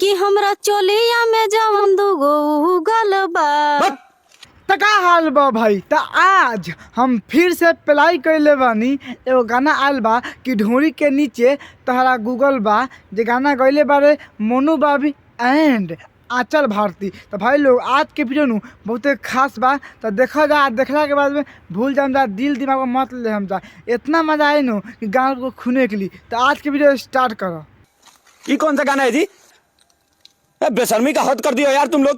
कि हमरा चोलिया में जवन दुगो उगल बा। त का हाल बा भाई। त आज हम फिर से प्लाई कइले बानी। एगो गाना आयल बा कि ढोरी के नीचे तहरा गूगल बा, जे गाना गइले बारे मोनू बाबी एंड आंचल भारती। त भाई लोग आज के वीडियो नु बहुते खास बा, त देखा जा। देखला के बाद में भूल जाम जा, दिल दिमाग में मत ले हम जा, इतना मजा आए नु कि गाना को खुने के लिए। त आज के वीडियो स्टार्ट करो। ये कौन सा गाना है जी? ए, बेशर्मी का हद कर दिया यार तुम लोग।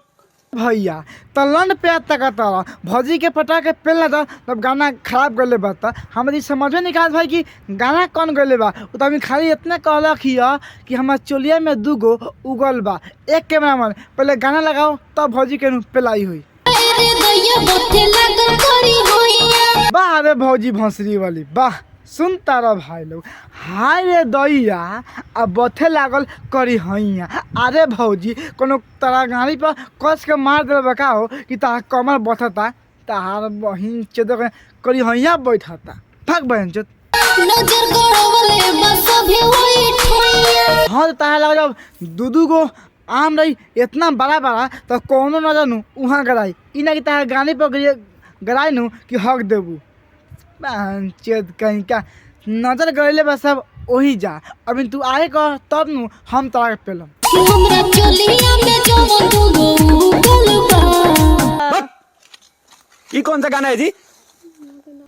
भैया तलन पे तक तारा भौजी के पटा के पेल था तब गाना खराब गले बा। त हमारी समझे नहीं भाई कि गाना कौन गले बा। उ त अभी खाली इतना कहलक हिय कि हमार चोलिया में दूगो उगल बा। एक कैमरा मैन पहले गाना लगाओ तब भौजी के नु पेलाई हुई। अरे दैया बथे लागल करी होइया। वाह रे भौजी भौंसरी वाली वाह। सुन तारा भाई लोग, हाय रे दैया अब बथे लागल करी हैया। अरे भौजी कोनो तारा गाड़ी पर कस के मार दिल बा का हो कि ताहा कमर बथता, ताहार बहिन चोद करी हैया बैठता। भाग बहन चोद। नजर गड़वले बा सभे ओई ठोइया। हाँ तो ताहा लगा जब दू दू गो आम रही इतना बड़ा बड़ा तो कोनो न जानू उहाँ गराई ई ना कि ताहा गाड़ी पर गराई नु कि हक देबू। बहन चोद कहीं का नजर गड़ले बा सब वही जा। अभी तू आए कह तब नु हम तोरा के पेलम। कि हमरा चोलिया में जवन दुगो उगल बा। ये कौन सा गाना है जी?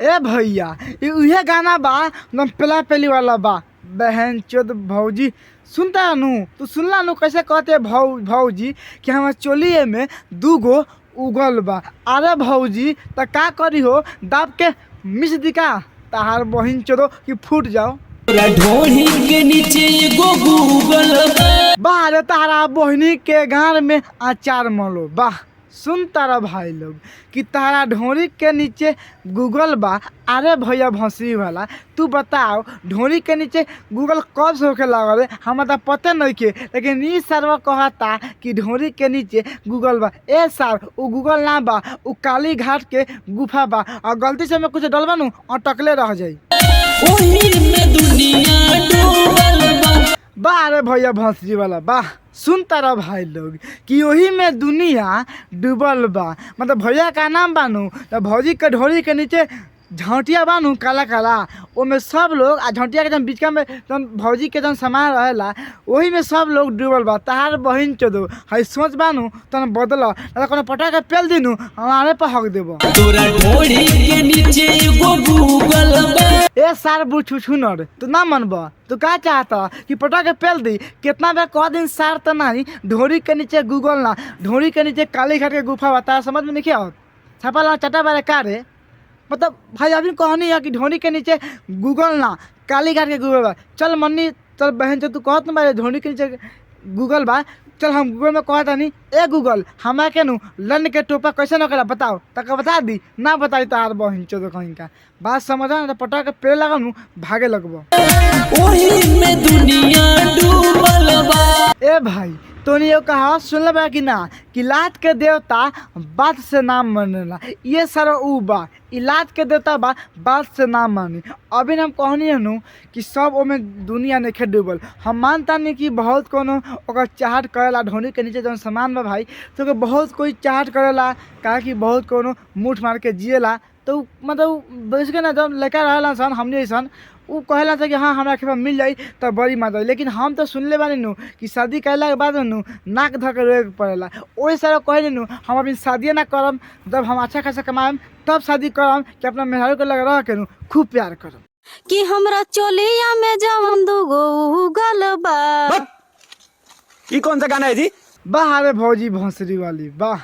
ए भैया ये उहे गाना बा एकदम पेला पेली वाला बा। बहन चोद भौजी सुनता नु, तू सुनला नु कैसे कहते भौजी कि हमार चोलिए में दूगो उगल बा। अरे भौजी त का करी हो, दाब के मिस दी का ताहार बहिन चोदो कि फूट जाओ। ढोढ़ी के नीचे एगो गूगल बा। वाह रे तारा बहिनी के गार में अचार मलो। वाह सुन तारा भाई लोग कि तारा ढोरी के नीचे गूगल बा। अरे भैया भौंसरी वाला तू बताओ ढोरी के नीचे गूगल कब से होके लागल है, हमरा तो पते नहीं के, लेकिन ई सरवा कहता कि ढोरी के नीचे गूगल बा। ए सार उ गूगल ना बा, उ काली घाट के गुफा बा और गलती से में कुछ डलबा नु अटकले रह जाई। ओही में दुनिया डूबल बा। वाह रे भैया भौंसरी वाला वाह। सुन तारा भाई लोग कि ओही में दुनिया डूबल बा। मतलब भैया का नाम बानू तो भौजी के ढोरी के नीचे झौटिया बानू काला काला, ओमे सब लोग आ झौटिया के जौन बिचका में जौन भौजी के जौन सामान रहेला ओही में सब लोग डूबल बा। ताहार बहिन चोदो हई सोच बानू तन बदल ना कोनो पटा के पेल दिनू हमारे पर हक देबो। तोरा ढोढ़ी के नीचे एगो गूगल बा। ए सार बुझ छुनर तू ना मनब, तू का चाहता कि पटा के पेल दी। कितना बेर कह दिन सार त नहीं ढोरी के नीचे गूगल ना, ढोरी के नीचे काली घाट के गुफा बता समझ में नहीं आवत। छापा ला चटा बारे का रे, मतलब भाई अभी कहनी है कि ढोरी के नीचे गूगल ना काली घाट के गूगल बा। चल मन्नी चल बहन चल तू कहत ना बारे ढोरी के नीचे गूगल बा, चल हम गूगल में कहत हनी ए गूगल हमरा के नु लन के टोपा कैसे न करा बताओ, तक बता दी ना बताई तार बहन चोद कहीं का बात समझ ना तो पटा के पेड़ लगा नु भागे लगबो। ओही में दुनिया डूबल बा। ए भाई तोनी एगो कहावत सुनले बा कि ना कि लात के देवता बात से ना मानेला। ये सारा उ बा, इ लात के देवता बा बात से ना मानी। अभी हम कहनी हनु कि सब ओमे दुनिया नइखे डूबल। हम मानता नहीं कि बहुत कोनो ओकर चाहत करेला ढोनी के नीचे जौन सामान बा भाई तो ओकर बहुत कोई चाहत करेला, काहे कि बहुत कोनो मूठ मार के जिएला। तो मतलब बेसिकली ना जौन लड़का रहेला सन हमनी अइसन उ कहेला कि हाँ हमरा के मिल जाई त बड़ी मजा आई। लेकिन हम तो सुनले बानी नु कि शादी कैला के बाद नु नाक धर के रोए के पड़ेला। ओही सारा कहे नु हम अभी शादिए ना करम, जब हम अच्छा खासा कमाएम तब शादी करम कि अपना मेहरारू के लगे रह के नु खूब प्यार करम। कि हमरा चोलिया में जवन दुगो उगल बा। ये कौन सा गाना है जी? वाह रे भौजी भौंसरी वाली वाह।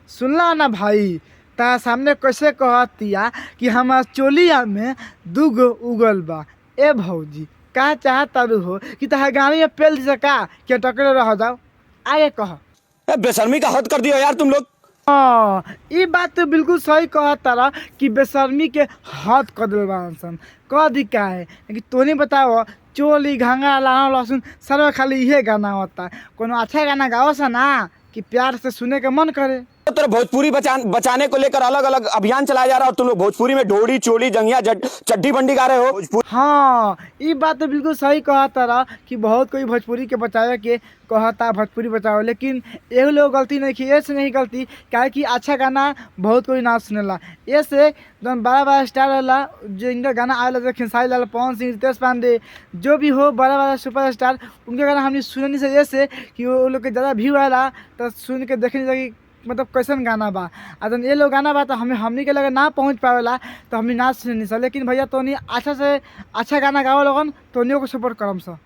सुनला ना भाई ता सामने कैसे कहतिया कि हमार चोलिया में दूगो उगल बा। ए भौजी का चाहता हो कि तहार गाड़ी में पेल दी का कि टकरे रह जाओ, आगे कह। ए, बेशर्मी का हद कर दिया यार तुम लोग। हाँ ई बात तो बिल्कुल सही कहत तारा कि बेशर्मी के हद कर दिल बाड़न सन। कह दी का है लेकिन तोनी बताओ चोली घाघरा लाना लहसुन सर्व खाली इहे गाना होता, कोनो अच्छा गाना गाओ सा ना कि प्यार से सुने के मन करे। तो भोजपुरी बचाने को लेकर अलग अलग अभियान चलाया जा रहा है और तुम लोग भोजपुरी में ढोड़ी चोली जंगिया चड्डी बंडी गा रहे हो। भोजपुरी हाँ, ये बात तो बिल्कुल सही कहता रहा कि बहुत कोई भोजपुरी के बचावे के कहता भोजपुरी बचाओ, लेकिन एहू लोग गलती नहीं की, ऐसे नहीं गलती काहे कि अच्छा गाना बहुत कोई ना सुनेला। ऐसे जौन बड़ा बड़ा स्टार होला जो इनका गाना आवेला, जैसे खेसारी लाल, पवन सिंह, रितेश पांडे, जो भी हो बड़ा बड़ा सुपर स्टार, उनके गाना हमने सुने नहीं से, ऐसे कि वो लोग के ज़्यादा व्यू आएला तो सुन के देखे नहीं कि मतलब कैसन गाना बा। आ जन ये लोग गाना बा तो हमें हमनी के लगे ना पहुँच पावेला तो हमनी ना सुने सा। लेकिन भैया तोनी अच्छा से अच्छा गाना गाओ लोगन, तोनियों को सपोर्ट करम सा।